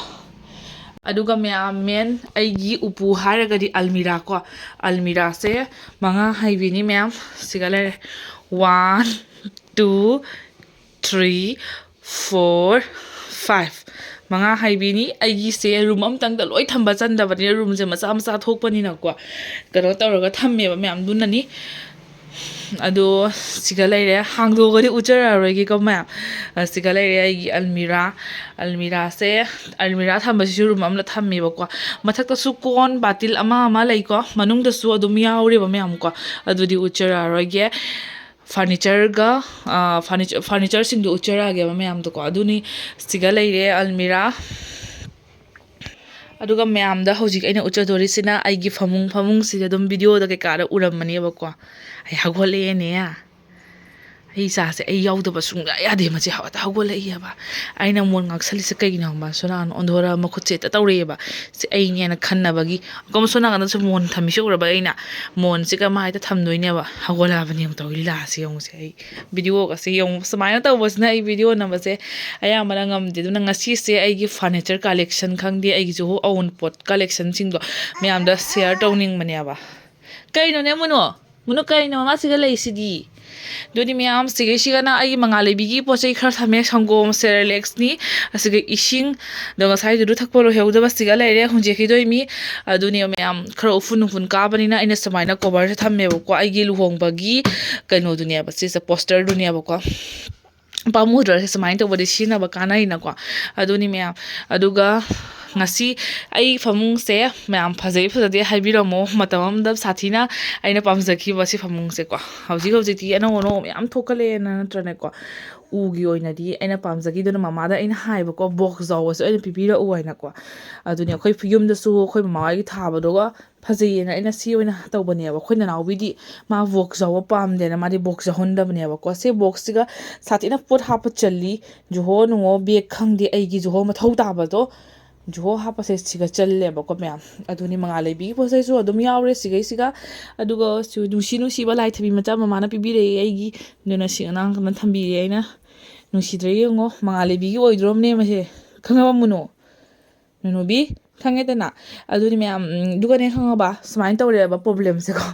ꯑꯗꯨꯒ ꯃꯌꯥꯝ, ꯃꯦꯟ ꯑꯩꯒꯤ ꯎꯄꯨ ꯍꯥꯏꯔꯒꯗꯤ ꯑꯜꯃꯤꯔꯥ ꯀꯣ꯫ ꯑꯜꯃꯤꯔꯥꯁꯦ ꯃꯉꯥ ꯍꯥꯏꯕꯤꯅꯤ ꯃꯌꯥꯝ꯫ ꯁꯤꯒ ꯂꯩꯔꯦ꯫ One, two, three, four, five. ꯃꯉꯥ ꯍꯥꯏꯕꯤꯅꯤ꯫ ꯑꯩꯒꯤꯁꯦ ꯔꯨꯝ ꯑꯃꯇꯪꯗ ꯂꯣꯏ ꯊꯝꯕ ꯆꯟꯗꯕꯅꯤꯅ ꯔꯨꯝꯁꯦ ꯃꯆꯥ ꯃꯆꯥ ꯊꯣꯛꯄꯅꯤꯅꯀꯣ, ꯀꯩꯅꯣ ꯇꯧꯔꯒ ꯊꯝꯃꯦꯕ ꯃꯌꯥꯝꯗꯨꯅꯅꯤ꯫ ꯑꯗꯣ ꯁꯤꯒ ꯂꯩꯔꯦ, ꯍꯥꯡꯗꯣꯛꯑꯒꯗꯤ ꯎꯠꯆꯔꯛꯑꯔꯣꯏꯒꯦꯀꯣ ꯃꯌꯥꯝ꯫ ꯑ, ꯁꯤꯒ ꯂꯩꯔꯦ ꯑꯩꯒꯤ ꯑꯜꯃꯤꯔꯥ꯫ ꯑꯜꯃꯤꯔꯥꯁꯦ, ꯑꯜꯃꯤꯔꯥ ꯊꯝꯕꯁꯤꯁꯨ ꯔꯨꯝ ꯑꯃꯗ ꯊꯝꯃꯦꯕꯀꯣ꯫ ꯃꯊꯛꯇꯁꯨ ꯀꯣꯟ ꯕꯥꯇꯤꯜ ꯑꯃ ꯑꯃ ꯂꯩꯀꯣ, ꯃꯅꯨꯡꯗꯁꯨ ꯑꯗꯨꯝ ꯌꯥꯎꯔꯦꯕ ꯃꯌꯥꯝꯀꯣ꯫ ꯑꯗꯨꯗꯤ ꯎꯠꯆꯔꯛꯑꯔꯣꯏꯒꯦ꯫ ꯐꯔꯅꯤꯆꯔꯒ, ꯑ, ꯐꯔꯅꯤꯆ-, ꯐꯔꯅꯤꯆꯔꯁꯤꯡꯗꯣ ꯎꯠꯆꯔꯛꯑꯒꯦꯕ ꯃꯌꯥꯝꯗꯀꯣ꯫ ꯑꯗꯨꯅꯤ ꯁꯤꯒ ꯂꯩꯔꯦ ꯑꯜꯃꯤꯔꯥ꯫ ꯑꯗꯨꯒ ꯃꯌꯥꯝꯗ ꯍꯧꯖꯤꯛ ꯑꯩꯅ ꯎꯠꯆꯗꯣꯔꯤꯁꯤꯅ ꯑꯩꯒꯤ ꯐꯃꯨꯡ꯫ ꯐꯃꯨꯡꯁꯤꯗ ꯑꯗꯨꯝ ꯚꯤꯗꯤꯑꯣꯗ ꯀꯩꯀꯥꯗ ꯎꯔꯝꯃꯅꯦꯕꯀꯣ꯫ ꯑꯩ ꯍꯧꯒꯠꯂꯛꯑꯦꯅꯦ꯫ ꯑꯩ ꯏꯆꯥꯁꯦ ꯑꯩ ꯌꯥꯎꯗꯕ ꯁꯨꯡꯌꯥ ꯌꯥꯗꯦ꯫ ꯃꯁꯤ ꯍꯧꯒꯠ-, ꯍꯧꯒꯠꯂꯛꯏꯑꯕ꯫ ꯑꯩꯅ ꯃꯣꯟ ꯉꯥꯛꯁꯜꯂꯤꯁꯦ ꯀꯩꯒꯤꯅꯣ ꯈꯪꯕ? ꯁꯣꯅꯥꯅ ꯑꯣꯟꯊꯣꯔꯒ ꯃꯈꯨꯠꯁꯦ ꯍꯦꯛꯇ ꯇꯧꯔꯛꯑꯦꯕ꯫ ꯁꯤ ꯑꯩꯅꯦꯅ ꯈꯟꯅꯕꯒꯤ꯫ ꯀꯣ ꯁꯣꯝ ꯅꯥꯀꯟꯗꯁꯨ ꯃꯣꯟ ꯊꯝꯃꯤꯁꯦ ꯎꯔꯕ ꯑꯩꯅ? ꯃꯣꯟꯁꯤꯒ ꯃꯥ ꯍꯦꯛꯇ ꯊꯝꯗꯣꯏꯅꯦꯕ꯫ ꯍꯧꯒꯠꯂꯛꯑꯕꯅꯦ ꯑꯃꯨꯛ ꯇꯧꯔꯤ ꯂꯤꯂꯥꯁꯤ ꯌꯦꯡꯉꯨꯁꯦ꯫ ꯑꯩ ꯚꯤꯗꯤꯑꯣꯒꯁꯦ ꯌꯦꯡꯉꯨ꯫ ꯁꯨꯃꯥꯏꯅ ꯇꯧꯕꯁꯤꯅ ꯑꯩ ꯚꯤꯗꯤꯑꯣ ꯅꯝꯕꯁꯦ ꯑꯌꯥꯝꯕꯅ ꯉꯝꯗꯦ꯫ ꯑꯗꯨꯅ ꯉꯁꯤꯁꯦ ꯑꯩꯒꯤ ꯐꯔꯅꯤꯆꯔ ꯀꯂꯦꯛꯁꯟ ꯈꯪꯗꯦ, ꯑꯩꯒꯤꯁꯨ ꯑꯋꯨꯟꯄꯣꯠ ꯀꯂꯦꯛꯁꯟꯁꯤꯡꯗꯣ ꯃꯌꯥꯝꯗ ꯁꯤꯌꯔ ꯇꯧꯅꯤꯡꯕꯅꯦꯕ꯫ ꯀꯩꯅꯣꯅꯦ ꯃꯨꯅꯣ? ꯃꯨꯅꯣ ꯀꯩꯅꯣ ꯃꯥꯁꯤꯒ ꯂꯩꯁꯤꯗꯤ? ꯑꯗꯨꯗꯤ ꯃꯌꯥꯝ ꯁꯤꯒꯩꯁꯤꯒꯅ ꯑꯩꯒꯤ ꯃꯉꯥꯜ ꯂꯩꯕꯤꯒꯤ ꯄꯣꯠ ꯆꯩ ꯈꯔ ꯊꯝꯃꯦ꯫ ꯁꯪꯒꯣꯝ, ꯁꯦꯔꯦꯂꯦꯛꯁꯅꯤ, ꯑꯁꯤꯒ ꯏꯁꯤꯡ, ꯑꯗꯣ ꯉꯁꯥꯏꯗꯨꯗ ꯊꯛꯄ ꯂꯣꯏꯍꯧꯗꯕ ꯁꯤꯒ ꯂꯩꯔꯦ, ꯍꯨꯟꯖꯦꯛꯈꯤꯗꯣꯏ ꯃꯤ꯫ ꯑꯗꯨꯅꯦ ꯃꯌꯥꯝ ꯈꯔ ꯎꯐꯨꯟ ꯎꯐꯨꯟ ꯀꯥꯕꯅꯤꯅ ꯑꯩꯅ ꯁꯨꯃꯥꯏꯅ ꯀꯣꯚꯔꯁꯦ ꯊꯝꯃꯦꯕꯀꯣ꯫ ꯑꯩꯒꯤ ꯂꯨꯍꯣꯡꯕꯒꯤ ꯀꯩꯅꯣꯗꯨꯅꯦꯕ, ꯁꯤꯁꯦ ꯄꯣꯁꯇꯔꯗꯨꯅꯦꯕꯀꯣ꯫ ꯄꯥꯝꯃꯨꯗ꯭ꯔꯣ? ꯁꯤ ꯁꯨꯃꯥꯏꯅ ꯇꯧꯕꯗꯤ ꯁꯤꯖꯤꯟꯅꯕ ꯀꯥꯟꯅꯩꯅꯀꯣ꯫ ꯑꯗꯨꯅꯤ ꯃꯌꯥꯝ꯫ ꯑꯗꯨꯒ ꯉꯁꯤ ꯑꯩ ꯐꯃꯨꯡꯁꯦ ꯃꯌꯥꯝ ꯐꯖꯩ ꯐꯖꯗꯦ ꯍꯥꯏꯕꯤꯔꯝꯃꯣ꯫ ꯃꯇꯝ ꯑꯃꯗ ꯁꯥꯊꯤꯅ ꯑꯩꯅ ꯄꯥꯝꯖꯈꯤꯕ ꯁꯤ ꯐꯃꯨꯡꯁꯦꯀꯣ꯫ ꯍꯧꯖꯤꯛ ꯍꯧꯖꯤꯛꯇꯤ ꯑꯅꯧ ꯑꯅꯧꯕ ꯃꯌꯥꯝ ꯊꯣꯛꯀꯠꯂꯛꯑꯦꯅ ꯅꯠꯇ꯭ꯔꯅꯦꯀꯣ꯫ ꯎꯒꯤ ꯑꯣꯏꯅꯗꯤ ꯑꯩꯅ ꯄꯥꯝꯖꯈꯤꯗꯨꯅ ꯃꯃꯥꯗ ꯑꯩꯅ ꯍꯥꯏꯕꯀꯣ, ꯕꯣꯛꯁ ꯌꯥꯎꯕꯁꯨ ꯑꯩꯅ ꯄꯤꯕꯤꯔꯛꯎ ꯍꯥꯏꯅꯀꯣ꯫ ꯑꯗꯨꯅꯤ ꯑꯩꯈꯣꯏ ꯌꯨꯝꯗꯁꯨ ꯑꯩꯈꯣꯏ ꯃꯃꯥ ꯍꯣꯏꯒꯤ ꯊꯥꯕꯗꯨꯒ ꯐꯖꯩꯌꯦꯅ ꯑꯩꯅ ꯁꯤ ꯑꯣꯏꯅ ꯇꯧꯕꯅꯦꯕ꯫ ꯑꯩꯈꯣꯏ ꯅꯅꯥꯎꯕꯤꯗꯤ ꯃꯥ ꯕꯣꯛꯁ ꯌꯥꯎꯕ ꯄꯥꯝꯗꯦꯅ ꯃꯥꯗꯤ ꯕꯣꯛꯁ ꯌꯥꯎꯍꯟꯗꯕꯅꯦꯕꯀꯣ꯫ ꯁꯤ ꯕꯣꯛꯁꯁꯤꯒ ꯁꯥꯊꯤꯅ ꯄꯣꯠ ꯍꯥꯞꯄ ꯆꯜꯂꯤ꯫ ꯖꯨꯍꯣ ꯅꯨꯡꯍꯣ ꯕꯦꯒ ꯈꯪꯗꯦ, ꯑꯩꯒꯤ ꯖꯨꯍꯣ ꯃꯊꯧ ꯇꯥꯕꯗꯣ ꯖꯨꯍꯣ ꯍꯥꯞꯄꯁꯦ ꯁꯤꯒ ꯆꯜꯂꯦꯕꯀꯣ ꯃꯌꯥꯝ꯫ ꯑꯗꯨꯅꯤ ꯃꯉꯥꯜ ꯂꯩꯕꯤꯒꯤ ꯄꯣꯠ ꯆꯩꯁꯨ ꯑꯗꯨꯝ ꯌꯥꯎꯔꯦ ꯁꯤꯒꯩꯁꯤꯒ꯫ ꯑꯗꯨꯒ ꯁꯤ ꯅꯨꯡꯁꯤ ꯅꯨꯡꯁꯤꯕ ꯂꯥꯏ ꯊꯕꯤ ꯃꯆꯥ ꯃꯃꯥꯅ ꯄꯤꯕꯤꯔꯛꯑꯦ ꯑꯩꯒꯤ꯫ ꯑꯗꯨꯅ ꯁꯤ ꯑꯉꯥꯡ ꯀꯟꯅ ꯊꯝꯕꯤꯔꯦ ꯑꯩꯅ꯫ ꯅꯨꯡꯁꯤꯗ꯭ꯔꯥ ꯌꯦꯡꯉꯣ, ꯃꯉꯥꯜ ꯂꯩꯕꯤꯒꯤ ꯑꯣꯏꯗ꯭ꯔꯣꯝꯅꯦ ꯃꯁꯦ꯫ ꯈꯪꯉꯕ ꯃꯨꯅꯣ? ꯅꯨꯅꯨꯕꯤ? ꯈꯪꯉꯦꯗꯅ꯫ ꯑꯗꯨꯅꯤ ꯃꯌꯥꯝ, ꯎꯝ, ꯑꯗꯨꯒꯅꯦ ꯈꯪꯉꯕ, ꯁꯨꯃꯥꯏꯅ ꯇꯧꯔꯦꯕ problemꯁꯦꯀꯣ꯫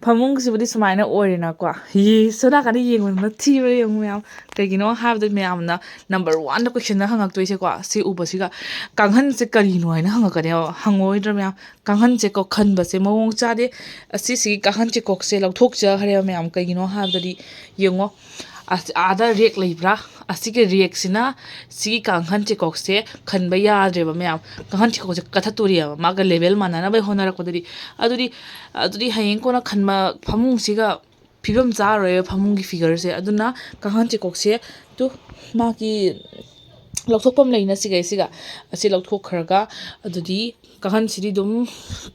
ꯐꯃꯨꯡꯁꯤꯕꯨꯗꯤ ꯁꯨꯃꯥꯏꯅ ꯑꯣꯏꯔꯦꯅꯀꯣ꯫ ꯌꯦ, ꯁꯣꯝ ꯅꯥꯀꯟꯗ ꯌꯦꯡꯕꯗꯨꯅ ꯊꯤꯕ꯭ꯔꯥ ꯌꯦꯡꯉꯨ ꯃꯌꯥꯝ꯫ ꯀꯩꯒꯤꯅꯣ ꯍꯥꯏꯕꯗ ꯃꯌꯥꯝꯅ number oneꯗ questionꯗ ꯍꯪꯉꯛꯇꯣꯏꯁꯦꯀꯣ, ꯁꯤ ꯎꯕꯁꯤꯒ, "ꯀꯥꯡꯈꯟꯁꯦ ꯀꯔꯤꯅꯣ?" ꯍꯥꯏꯅ ꯍꯪꯉꯛꯀꯅꯦꯕ꯫ ꯍꯪꯉꯛꯑꯣꯏꯗ꯭ꯔꯥ ꯃꯌꯥꯝ? ꯀꯥꯡꯈꯟꯁꯦꯀꯣ ꯈꯟꯕꯁꯦ ꯃꯑꯣꯡ ꯆꯥꯗꯦ꯫ ꯑꯁꯤꯁꯤꯒꯤ ꯀꯥꯡꯈꯟ ꯆꯦꯀꯣꯛꯁꯦ ꯂꯧꯊꯣꯛꯆꯈ꯭ꯔꯦꯕ ꯃꯌꯥꯝ꯫ ꯀꯩꯒꯤꯅꯣ ꯍꯥꯏꯕꯗꯗꯤ ꯌꯦꯡꯉꯣ, ꯑꯁ-, ꯑꯥꯗ rack ꯂꯩꯕ꯭ꯔꯥ? ꯑꯁꯤꯒꯤ rackꯁꯤꯅ ꯁꯤꯒꯤ ꯀꯥꯡꯈꯟ ꯆꯦꯀꯣꯛꯁꯦ ꯈꯟꯕ ꯌꯥꯗ꯭ꯔꯦꯕ ꯃꯌꯥꯝ꯫ ꯀꯥꯡꯈꯟ ꯆꯦꯀꯣꯛꯁꯦ ꯀꯠꯊꯠꯇꯣꯔꯤꯑꯕ ꯃꯥꯒ level ꯃꯥꯟꯅꯅꯕꯒꯤ ꯍꯣꯠꯅꯔꯛꯄꯗꯗꯤ꯫ ꯑꯗꯨꯗꯤ, ꯑꯗꯨꯗꯤ ꯍꯌꯦꯡ ꯀꯣꯟꯅ ꯈꯟꯕ ꯐꯃꯨꯡꯁꯤꯒ ꯐꯤꯕꯝ ꯆꯥꯔꯣꯏꯕ ꯐꯃꯨꯡꯒꯤ figureꯁꯦ꯫ ꯑꯗꯨꯅ ꯀꯥꯡꯈꯟ ꯆꯦꯀꯣꯛꯁꯦ ꯇꯨ ꯃꯥꯒꯤ ꯂꯧꯊꯣꯛꯐꯝ ꯂꯩꯅ ꯁꯤꯒꯩꯁꯤꯒ, ꯑꯁꯤ ꯂꯧꯊꯣꯛꯈ꯭ꯔꯒ ꯑꯗꯨꯗꯤ ꯀꯥꯡꯈꯟꯁꯤꯗꯤ ꯑꯗꯨꯝ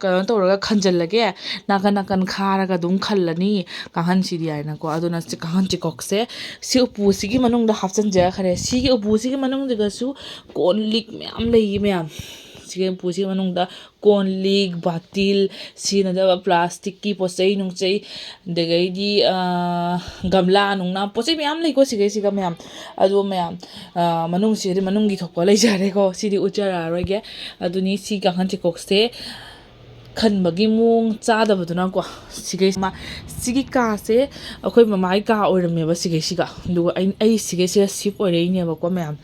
ꯀꯩꯅꯣ ꯇꯧꯔꯒ ꯈꯟꯖꯜꯂꯒꯦ, ꯅꯥꯀꯟ ꯅꯥꯀꯟ ꯈꯥꯔꯒ ꯑꯗꯨꯝ ꯈꯜꯂꯅꯤ ꯀꯥꯡꯈꯟꯁꯤꯗꯤ ꯍꯥꯏꯅꯀꯣ꯫ ꯑꯗꯨꯅ ꯁꯤ ꯀꯥꯡꯈꯟ ꯆꯦꯀꯣꯛꯁꯦ ꯁꯤ ꯎꯄꯨꯁꯤꯒꯤ ꯃꯅꯨꯡꯗ ꯍꯥꯞꯆꯤꯟꯖꯈ꯭ꯔꯦ꯫ ꯁꯤꯒꯤ ꯎꯄꯨꯁꯤꯒꯤ ꯃꯅꯨꯡꯗꯒꯁꯨ ꯀꯣꯟ ꯂꯤꯛ ꯃꯌꯥꯝ ꯂꯩꯌꯦ ꯃꯌꯥꯝ꯫ ꯁꯤꯒꯤ ꯎꯄꯨꯁꯤꯒꯤ ꯃꯅꯨꯡꯗ ꯀꯣꯟ ꯂꯤꯛ, ꯕꯥꯇꯤꯜ, ꯁꯤꯖꯤꯟꯅꯗꯕ plasticꯀꯤ ꯄꯣꯠ ꯆꯩ ꯅꯨꯡꯆꯩ, ꯑꯗꯒꯤꯗꯤ, ꯑꯥ, ꯒꯝꯂꯥ ꯅꯨꯡꯂꯥ, ꯄꯣꯠ ꯆꯩ ꯃꯌꯥꯝ ꯂꯩꯀꯣ ꯁꯤꯈꯩꯁꯤꯒ ꯃꯌꯥꯝ꯫ ꯑꯗꯣ ꯃꯌꯥꯝ, ꯑꯥ, ꯃꯅꯨꯡꯁꯤꯗꯤ ꯃꯅꯨꯡꯒꯤ ꯊꯣꯛꯄ ꯂꯩꯖꯔꯦꯀꯣ, ꯁꯤꯗꯤ ꯎꯠꯆꯔꯛꯑꯔꯣꯏꯒꯦ꯫ ꯑꯗꯨꯅꯤ ꯁꯤ ꯀꯥꯡꯈꯟ ꯆꯦꯀꯣꯛꯁꯦ ꯈꯟꯕꯒꯤ ꯃꯑꯣꯡ ꯆꯥꯗꯕꯗꯨꯅꯀꯣ, ꯁꯤꯈꯩ ꯃꯥ-, ꯁꯤꯒꯤ ꯀꯥꯁꯦ ꯑꯩꯈꯣꯏ ꯃꯃꯥꯒꯤ ꯀꯥ ꯑꯣꯏꯔꯝꯃꯦꯕ ꯁꯤꯈꯩꯁꯤꯒ꯫ ꯑꯗꯨꯒ ꯑꯩ, ꯑꯩ ꯁꯤꯈꯩꯁꯤꯒ shift ꯑꯣꯏꯔꯛꯏꯅꯦꯕꯀꯣ ꯃꯌꯥꯝ꯫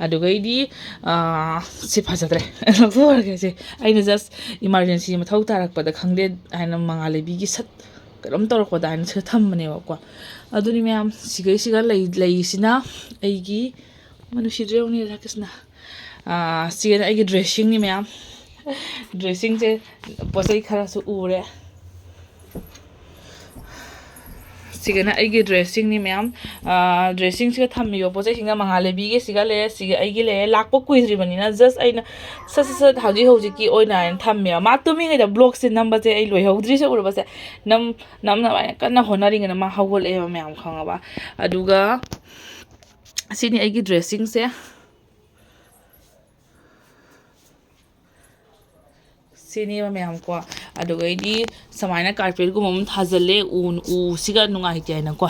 ꯑꯗꯨꯒꯩꯗꯤ, ꯑꯥ, ꯁꯤ ꯐꯖꯗ꯭ꯔꯦ꯫ ꯂꯧꯊꯣꯛꯑꯔꯒꯦ ꯁꯦ꯫ ꯑꯩꯅ just emergency ꯃꯊꯧ ꯇꯥꯔꯛꯄꯗ ꯈꯪꯗꯦ ꯍꯥꯏꯅ ꯃꯉꯥꯜ ꯂꯩꯕꯤꯒꯤ ꯁꯠ ꯀꯩꯅꯣꯝ ꯇꯧꯔꯛꯄꯗ ꯍꯥꯏꯅ ꯁꯤꯗ ꯊꯝꯕꯅꯦꯕꯀꯣ꯫ ꯑꯗꯨꯅꯤ ꯃꯌꯥꯝ, ꯁꯤꯈꯩꯁꯤꯒ ꯂꯩ-, ꯂꯩꯁꯤꯅ ꯑꯩꯒꯤ, ꯃꯥ ꯅꯨꯡꯁꯤꯗ꯭ꯔꯦ ꯌꯦꯡꯉꯨꯅꯦ ꯔꯥꯀꯦꯁꯅ꯫ ꯑꯥ, ꯁꯤꯒꯅ ꯑꯩꯒꯤ dressingꯅꯤ ꯃꯌꯥꯝ꯫ Dressingꯁꯦ ꯄꯣꯠ ꯆꯩ ꯈꯔꯁꯨ ꯎꯔꯦ꯫ ꯁꯤꯒꯅ ꯑꯩꯒꯤ dressingꯅꯤ ꯃꯌꯥꯝ꯫ ꯑꯥ, dressingꯁꯤꯒ ꯊꯝꯃꯤꯕ ꯄꯣꯠ ꯆꯩꯁꯤꯡꯅ ꯃꯉꯥꯜ ꯂꯩꯕꯤꯒꯤ ꯁꯤꯒ ꯂꯩꯔꯦ, ꯁꯤꯒ ꯑꯩꯒꯤ ꯂꯩꯔꯦ꯫ ꯂꯥꯛꯄ ꯀꯨꯏꯗ꯭ꯔꯤꯕꯅꯤꯅ just ꯑꯩꯅ ꯁꯠ ꯁꯠ ꯁꯠ ꯍꯧꯖꯤꯛ ꯍꯧꯖꯤꯛꯀꯤ ꯑꯣꯏꯅ ꯍꯥꯏꯅ ꯊꯝꯃꯦꯕ꯫ ꯃꯥ ꯇꯨꯝꯃꯤꯉꯩꯗ vlogꯁꯦ ꯅꯝꯕꯁꯦ ꯑꯩ ꯂꯣꯏꯍꯧꯗ꯭ꯔꯤꯁꯦ ꯎꯔꯕꯁꯦ꯫ ꯅꯝ-, ꯅꯝꯅꯕ ꯍꯥꯏꯅ ꯀꯟꯅ ꯍꯣꯠꯅꯔꯤꯉꯩꯗ ꯃꯥ ꯍꯧꯒꯠꯂꯛꯑꯦꯕ ꯃꯌꯥꯝ, ꯈꯪꯉꯕ? ꯑꯗꯨꯒ ꯁꯤꯅꯤ ꯑꯩꯒꯤ dressingꯁꯦ꯫ ꯁꯤꯅꯦꯕ ꯃꯌꯥꯝ ꯀꯣ꯫ ꯑꯗꯨꯒꯩꯗꯤ ꯁꯨꯃꯥꯏꯅ carpetꯀꯨꯝꯕ ꯑꯃ ꯊꯥꯖꯤꯜꯂꯦ, ꯎ, ꯎꯁꯤꯒ ꯅꯨꯡꯉꯥꯏꯇꯦ ꯍꯥꯏꯅꯀꯣ꯫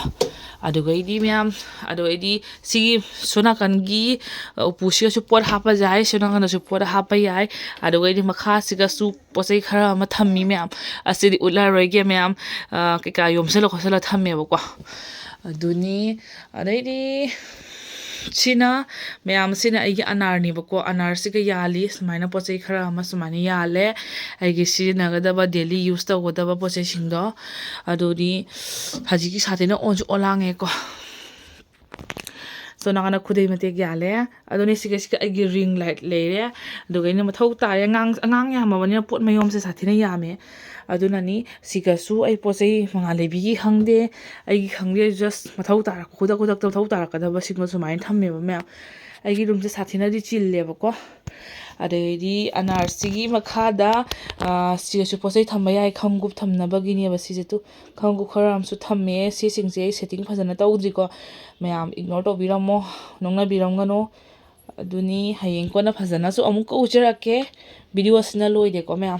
ꯑꯗꯨꯒꯩꯗꯤ ꯃꯌꯥꯝ, ꯑꯗꯨꯒꯩꯗꯤ ꯁꯤꯒꯤ ꯁꯣꯝ ꯅꯥꯀꯟꯒꯤ, ꯑ, ꯎꯄꯨꯁꯤꯒꯁꯨ ꯄꯣꯠ ꯍꯥꯞꯄ ꯌꯥꯏ, ꯁꯣꯝ ꯅꯥꯀꯟꯗꯁꯨ ꯄꯣꯠ ꯍꯥꯞꯄ ꯌꯥꯏ꯫ ꯑꯗꯨꯒꯩꯗꯤ ꯃꯈꯥꯁꯤꯒꯁꯨ ꯄꯣꯠ ꯆꯩ ꯈꯔ ꯑꯃ ꯊꯝꯃꯤ ꯃꯌꯥꯝ꯫ ꯑꯁꯤꯗꯤ ꯎꯠꯂꯔꯣꯏꯒꯦ ꯃꯌꯥꯝ, ꯑ, ꯀꯩꯀꯥ ꯌꯣꯝꯁꯜꯂ ꯈꯣꯠꯆꯜꯂ ꯊꯝꯃꯦꯕꯀꯣ꯫ ꯑꯗꯨꯅꯤ꯫ ꯑꯗꯩꯗꯤ ꯁꯤꯅ, ꯃꯌꯥꯝꯁꯤꯅ ꯑꯩꯒꯤ ꯑꯅꯥꯔꯅꯦꯕꯀꯣ꯫ ꯑꯅꯥꯔꯁꯤꯒ ꯌꯥꯜꯂꯤ꯫ ꯁꯨꯃꯥꯏꯅ ꯄꯣꯠ ꯆꯩ ꯈꯔ ꯑꯃ ꯁꯨꯃꯥꯏꯅ ꯌꯥꯜꯂꯦ꯫ ꯑꯩꯒꯤ ꯁꯤꯖꯤꯟꯅꯒꯗꯕ, daily use ꯇꯧꯒꯗꯕ ꯄꯣꯠ ꯆꯩꯁꯤꯡꯗꯣ꯫ ꯑꯗꯨꯗꯤ ꯍꯧꯖꯤꯛꯀꯤ ꯁꯥꯇꯤꯟꯅ ꯑꯣꯟꯁꯨ ꯑꯣꯟꯂꯥꯡꯉꯦꯀꯣ꯫ ꯁꯣꯝ ꯅꯥꯀꯟꯗ ꯈꯨꯗꯩ ꯃꯇꯦꯛ ꯌꯥꯜꯂꯦ꯫ ꯑꯗꯨꯅꯤ ꯁꯤꯒ ꯁꯤꯒ ꯑꯩꯒꯤ ring light ꯂꯩꯔꯦ꯫ ꯑꯗꯨꯒ ꯑꯩꯅ ꯃꯊꯧ ꯇꯥꯔꯦ꯫ ꯑꯉꯥꯡ, ꯑꯉꯥꯡ ꯌꯥꯝꯃꯕꯅꯤꯅ ꯄꯣꯠ ꯃꯌꯣꯝꯁꯦ ꯁꯥꯊꯤꯅ ꯌꯥꯝꯃꯦ꯫ ꯑꯗꯨꯅꯅꯤ ꯁꯤꯒꯁꯨ ꯑꯩ ꯄꯣꯠ ꯆꯩ ꯃꯉꯥꯜ ꯂꯩꯕꯤꯒꯤ ꯈꯪꯗꯦ, ꯑꯩꯒꯤ ꯈꯪꯗꯦ, just ꯃꯊꯧ ꯇꯥꯔꯛꯄ, ꯈꯨꯗꯛ ꯈꯨꯗꯛꯇ ꯃꯊꯧ ꯇꯥꯔꯛꯀꯗꯕꯁꯤꯡꯗꯣ ꯁꯨꯃꯥꯏꯅ ꯊꯝꯃꯦꯕ ꯃꯌꯥꯝ꯫ ꯑꯩꯒꯤ roomꯁꯦ ꯁꯥꯊꯤꯅꯗꯤ ꯆꯤꯜꯂꯦꯕꯀꯣ꯫ ꯑꯗꯩꯗꯤ ꯑꯅꯥꯔꯁꯤꯒꯤ ꯃꯈꯥꯗ, ꯑ, ꯁꯤꯒꯁꯨ ꯄꯣꯠ ꯆꯩ ꯊꯝꯕ ꯌꯥꯏ, ꯈꯣꯡꯎꯞ ꯊꯝꯅꯕꯒꯤꯅꯦꯕ ꯁꯤꯁꯦ꯫ ꯇꯨ, ꯈꯣꯡꯎꯞ ꯈꯔ ꯑꯃꯁꯨ ꯊꯝꯃꯦ꯫ ꯁꯤꯁꯤꯡꯁꯦ ꯑꯩ setting ꯐꯖꯅ ꯇꯧꯗ꯭ꯔꯤꯀꯣ꯫ ꯃꯌꯥꯝ ignore ꯇꯧꯕꯤꯔꯝꯃꯣ, ꯅꯣꯛꯅꯕꯤꯔꯝꯒꯅꯣ꯫ ꯑꯗꯨꯅꯤ, ꯍꯌꯦꯡ ꯀꯣꯟꯅ ꯐꯖꯅꯁꯨ ꯑꯃꯨꯛꯀ ꯎꯠꯆꯔꯛꯀꯦ꯫ Video ꯑꯁꯤꯅ ꯂꯣꯏꯗꯦꯀꯣ ꯃꯌꯥꯝ꯫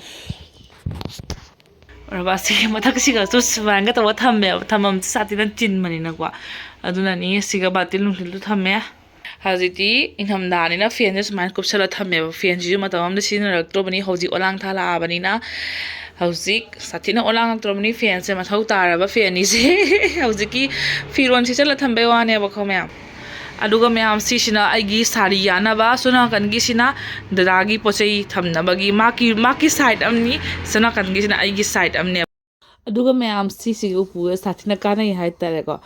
ꯎꯔꯕ? ꯁꯤꯒꯤ ꯃꯊꯛꯁꯤꯒꯁꯨ ꯁꯨꯃꯥꯏꯅꯒ ꯇꯧꯔ ꯊꯝꯃꯦꯕ꯫ ꯊꯝꯐꯝꯁꯦ ꯁꯥꯊꯤꯅ ꯆꯤꯟꯕꯅꯤꯅꯀꯣ꯫ ꯑꯗꯨꯅꯅꯤ ꯁꯤꯒ ꯕꯥꯇꯤꯟ ꯅꯨꯡꯇꯤꯟꯗꯨ ꯊꯝꯃꯦ꯫ ꯍꯧꯖꯤꯛꯇꯤ ꯏꯪꯊꯝꯊꯥꯅꯤꯅ fanꯁꯦ ꯁꯨꯃꯥꯏꯅ ꯀꯨꯞꯁꯜꯂ ꯊꯝꯃꯦꯕ꯫ Fanꯁꯤꯁꯨ ꯃꯇꯝ ꯑꯃꯗ ꯁꯤꯖꯤꯟꯅꯔꯛꯇ꯭ꯔꯕꯅꯤ, ꯍꯧꯖꯤꯛ ꯑꯣꯂꯥꯡ ꯊꯥ ꯂꯥꯛꯑꯕꯅꯤꯅ꯫ ꯍꯧꯖꯤꯛ ꯁꯥꯊꯤꯅ ꯑꯣꯂꯥꯡꯉꯛꯇ꯭ꯔꯕꯅꯤ, fanꯁꯦ ꯃꯊꯧ ꯇꯥꯔꯕ fanꯅꯤꯁꯦ꯫ ꯍꯧꯖꯤꯛꯀꯤ ꯐꯤꯔꯣꯟ ꯁꯦꯠꯆꯜꯂ ꯊꯝꯕꯩ ꯋꯥꯅꯦꯕꯀꯣ ꯃꯌꯥꯝ꯫ ꯑꯗꯨꯒ ꯃꯌꯥꯝ, ꯁꯤꯁꯤꯅ ꯑꯩꯒꯤ ꯁꯥꯔꯤ ꯌꯥꯅꯕ, ꯁꯣꯝ ꯅꯥꯀꯟꯒꯤꯁꯤꯅ ꯗꯗꯥꯒꯤ ꯄꯣꯠ ꯆꯩ ꯊꯝꯅꯕꯒꯤ ꯃꯥꯒꯤ, ꯃꯥꯒꯤ side ꯑꯃꯅꯤ, ꯁꯣꯝ ꯅꯥꯀꯟꯒꯤꯁꯤꯅ ꯑꯩꯒꯤ side ꯑꯃꯅꯦꯕ꯫ ꯑꯗꯨꯒ ꯃꯌꯥꯝ, ꯁꯤꯁꯤꯒꯤ ꯎꯄꯨꯁꯦ ꯁꯥꯊꯤꯅ ꯀꯥꯟꯅꯩ ꯍꯥꯏꯇꯥꯔꯦꯀꯣ꯫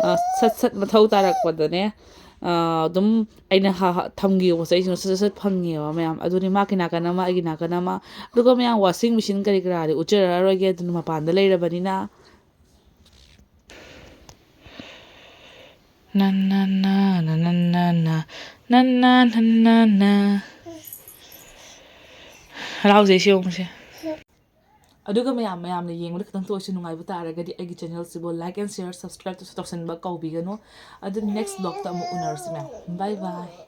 ꯑ, ꯁꯠ ꯁꯠ ꯃꯊꯧ ꯇꯥꯔꯛꯄꯗꯅꯦ, ꯑ, ꯑꯗꯨꯝ ꯑꯩꯅ ꯍ-, ꯍ-, ꯊꯝꯈꯤꯕ ꯄꯣꯠ ꯆꯩꯁꯤꯡꯗꯣ ꯁꯠ ꯁꯠ ꯁꯠ ꯐꯪꯉꯦꯕ ꯃꯌꯥꯝ꯫ ꯑꯗꯨꯅꯤ, ꯃꯥꯒꯤ ꯅꯥꯀꯟ ꯑꯃ, ꯑꯩꯒꯤ ꯅꯥꯀꯟ ꯑꯃ꯫ ꯑꯗꯨꯒ ꯃꯌꯥꯝ, washing machine ꯀꯔꯤ ꯀꯔꯥꯗꯤ ꯎꯠꯆꯔꯛꯑꯔꯣꯏꯒꯦ, ꯑꯗꯨꯅ ꯃꯄꯥꯟꯗ ꯂꯩꯔꯕꯅꯤꯅ꯫ ꯅ, ꯅ, ꯅ, ꯅ, ꯅ, ꯅ, ꯅ꯫ ꯅ, ꯅ, ꯅ, ꯅ, ꯅ꯫ ꯍꯔꯥꯎꯖꯩ ꯁꯤ ꯌꯦꯡꯉꯨꯁꯦ꯫ ꯑꯗꯨꯒ ꯃꯌꯥꯝ, ꯃꯌꯥꯝꯅ ꯌꯦꯡꯕꯗ ꯈꯤꯇꯪꯇ ꯑꯣꯏꯔꯁꯨ ꯅꯨꯡꯉꯥꯏꯕ ꯇꯥꯔꯒꯗꯤ ꯑꯩꯒꯤ channelꯁꯤꯕꯨ like and share, subscribeꯇꯨꯁꯨ ꯇꯧꯁꯟꯕ ꯀꯥꯎꯕꯤꯒꯅꯨ꯫ ꯑꯗꯨ next vlogꯇ ꯑꯃꯨꯛ ꯎꯅꯔꯁꯤ ꯃꯌꯥꯝ꯫ Bye bye꯫